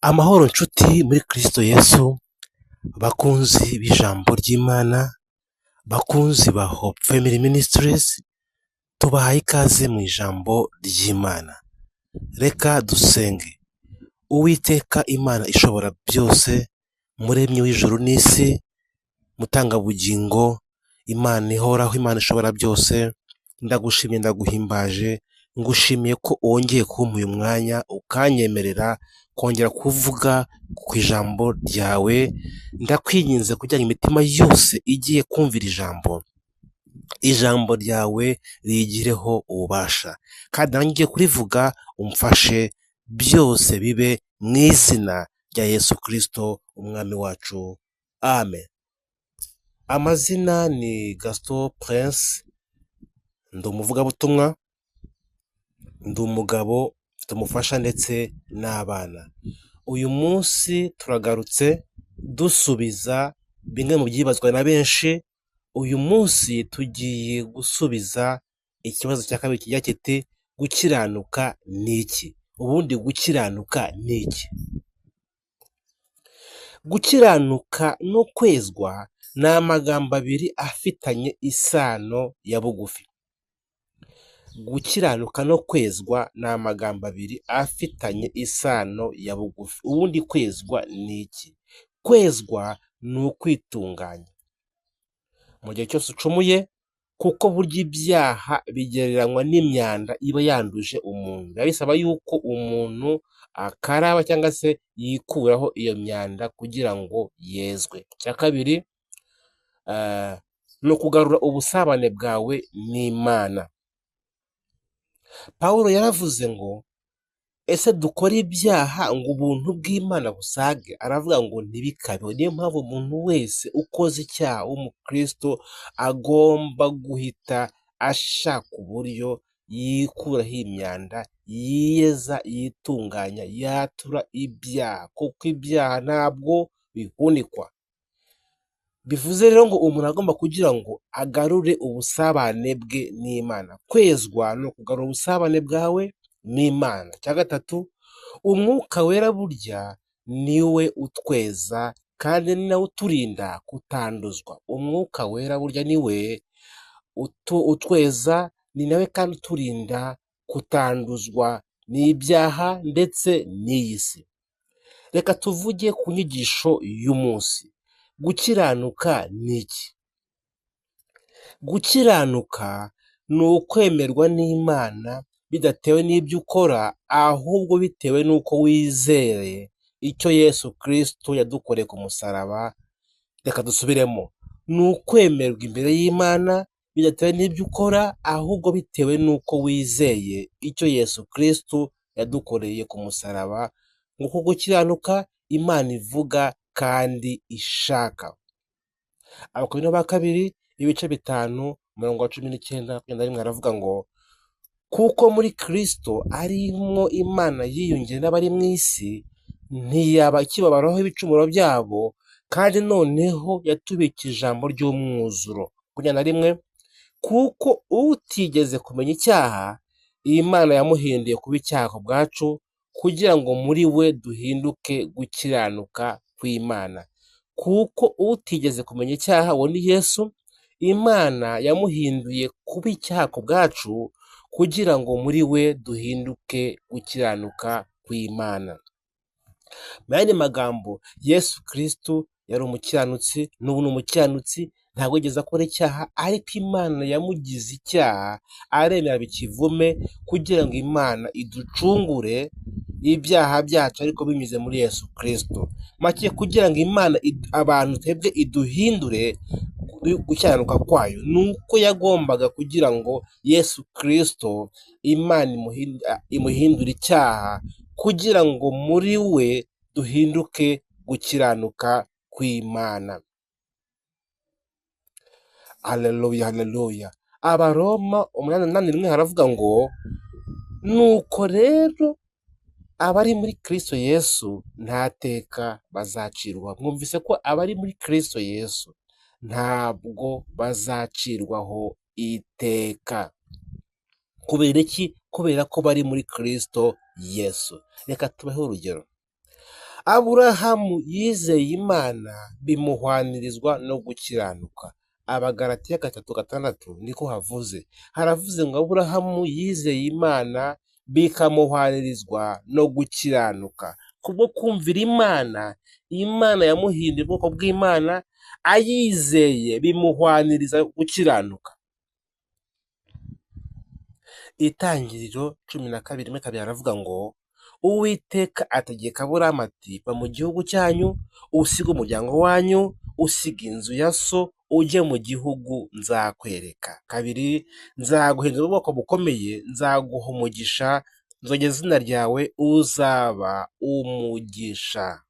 Amahoro nshuti muri Kristo Yesu, bakunzi b'ijambo ry'Imana, bakunzi ba Hope Family Ministries, tubahaye ikaze mu ijambo ry'Imana. Reka dusenge. Uwiteka Imana ishobora byose, muremyi w'ijuru n'isi, mutangabugingo, Imana ihoraho, Imana ishobora byose, ndagushimye, ndaguhimbaje, ngushimiye ko wongeye kumpa uyu mwanya ukanyemerera kongera kuvuga ku ijambo ryawe. Ndakwinginze kugira ngo imitima yose igiye kumvira ijambo ryawe riyigireho ububasha, kandi nanjye ugiye kurivuga umfashe, byose bibe mu izina rya Yesu Kristo umwami wacu, amen. Amazina ni Gaston Prince, ndi umuvugabutumwa, ndi umugabo, mfite umufasha ndetse n'abana. Uyu munsi turagarutse dusubiza bimwe mu byibazwa na benshi. Uyu munsi tugiye gusubiza ikibazo cya kabiri kigira kiti: gukiranuka ni iki? Ubundi gukiranuka ni iki? Gukiranuka no kwezwa ni amagambo abiri afitanye isano ya bugufi. Gukiranuka no kwezwa ni amagambo abiri afitanye isano ya bugufi. Ubundi kwezwa ni iki? Kwezwa ni ukwitunganya mu gihe cyose ucumuye, kuko burya ibyaha bigereranywa n'imyanda iba yanduje umuntu. Biba bisaba yuko umuntu akaraba cyangwa se yikuraho iyo myanda kugira ngo yezwe. Icya kabiri ni ukugarura ubusabane bwawe n'Imana. Pawulo yaravuze ngo: ese dukore ibyaha ngo ubuntu bw'Imana busage? Aravuga ngo ntibikabeho. Niyo mpamvu umuntu wese ukoze icyaha w'umukristo agomba guhita ashaka uburyo yikuraho imyanda, yiyeza, yitunganya, yatura ibyaha, kuko ibyaha ntabwo bihunikwa. Bivuze rero ngo umuntu agomba kugira ngo agarure ubusabane bwe n'Imana. Kwezwa ni ukugarura ubusabane bwawe n'Imana. Icya gatatu, Umwuka Wera burya niwe utweza kandi ni nawe uturinda kutanduzwa. Umwuka Wera burya niwe utweza, ni nawe kandi uturinda kutanduzwa n'ibyaha ndetse n'iyi si. Reka tuvuge ku nyigisho y'umunsi. Gukiranuka ni iki? Gukiranuka ni ukwemerwa n'Imana bidatewe n'ibyo ukora, ahubwo bitewe n'uko wizeye icyo Yesu Kristo yadukoreye ku musaraba. Reka dusubiremo: ni ukwemerwa imbere y'Imana bidatewe n'ibyo ukora, ahubwo bitewe n'uko wizeye icyo Yesu Kristo yadukoreye ku musaraba. Nguko gukiranuka Imana ivuga kandi ishaka. Abakorinto ba kabiri, ibice 5, umurongo wa 19 kugenda rimwe, aravuga ngo: kuko muri Kristo arimo Imana yiyungiye n'abari mu isi, ntiyaba ikibabaraho ibicumuro byabo, kandi noneho yatubikije ijambo ry'umwuzuro. 21, kuko utigeze kumenya icyaha, Imana yamuhinduye kuba icyaha ku bwacu, kugira ngo muri we duhinduke gukiranuka kw'Imana. Kuko utigeze kumenya icyaha, uwo ni Yesu, Imana yamuhinduye kuba icyaha ku bwacu, kugira ngo muri we duhinduke gukiranuka kw'Imana. Mu yandi magambo, Yesu Kristo yari umukiranutsi, n'ubu ni umukiranutsi, ntabwo yigeze akora icyaha, ariko Imana yamugize icyaha, aremera ikivume kugira ngo Imana iducungure ibyaha byacu, ariko binyuze muri Yesu Kristo. Make kugira ngo Imana abantu twebwe iduhindure gukiranuka kwayo, ni uko yagombaga kugira ngo Yesu Kristo Imana imuhindure icyaha, kugira ngo muri we duhinduke gukiranuka kw'Imana. Haleluya, haleluya. Abaroma 8:8 haravuga ngo: nuko rero abari muri Kristo Yesu nta teka bazacirwa. Mwumvise ko abari muri Kristo Yesu ntabwo bazacirwaho iteka. Kubera iki? Kubera ko bari muri Kristo Yesu. Reka tubahe urugero. Aburahamu yizeye Imana bimuhwanirizwa no gukiranuka. Abagalatiya 3:6 niko havuze. Haravuze ngo Aburahamu yizeye Imana bikamuhwanirizwa no gukiranuka. Kubwo kumvira Imana, Imana yamuhinduye ubwoko bw'Imana, ayizeye bimuhwaniriza gukiranuka. Itangiriro 12:2 aravuga ngo Uwiteka ategeka Aburahamu ati va mu gihugu cyanyu, usige umuryango wanyu, usige inzu ya so, ujye mu gihugu nzakwereka. 2, nzaguhindura ubwoko bukomeye, nzaguha umugisha, nzogeza izina ryawe, uzaba umugisha.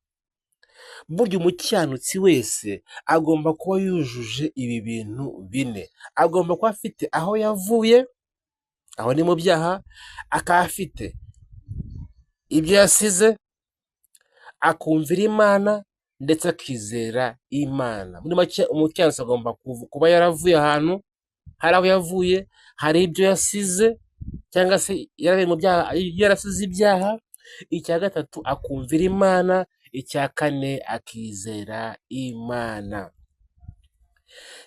Burya umukiranutsi wese agomba kuba yujuje ibi bintu 4. Agomba kuba afite aho yavuye, aho ni mu byaha, akaba afite ibyo yasize, akumvira Imana ndetse akizera Imana. Muri make umukiranutsi agomba kuba yaravuye ahantu, hari aho yavuye, hari ibyo yasize cyangwa se yaravuye mu byaha, yarasize ibyaha. Icya 3 akumvira Imana, icya 4 akizera Imana.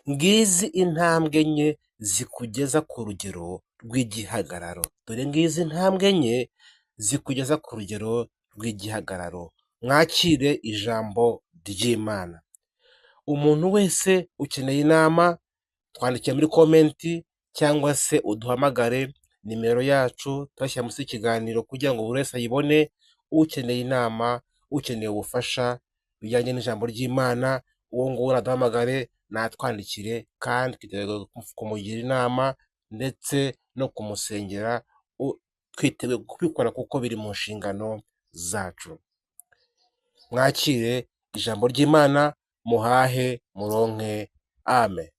Ngizi intambwe 4 zikugeza ku rugero rw'igihagararo. Dore ngizi intambwe 4 zikugeza ku rugero rw'igihagararo. Mwakire ijambo ry'Imana. Umuntu wese ukeneye inama, twandikire muri comment cyangwa se uduhamagare, nimero yacu turashyira munsi y'ikiganiro kugira ngo buri wese ayibone. Ukeneye inama, ukeneye ubufasha bijyanye n'ijambo ry'Imana, uwo nguwo naduhamagare, natwandikire, kandi twiteguye kumugira inama ndetse no kumusengera, twiteguye kubikora kuko biri mu nshingano zacu. Mwakire ijambo ry'Imana, muhahe muronke. Amen.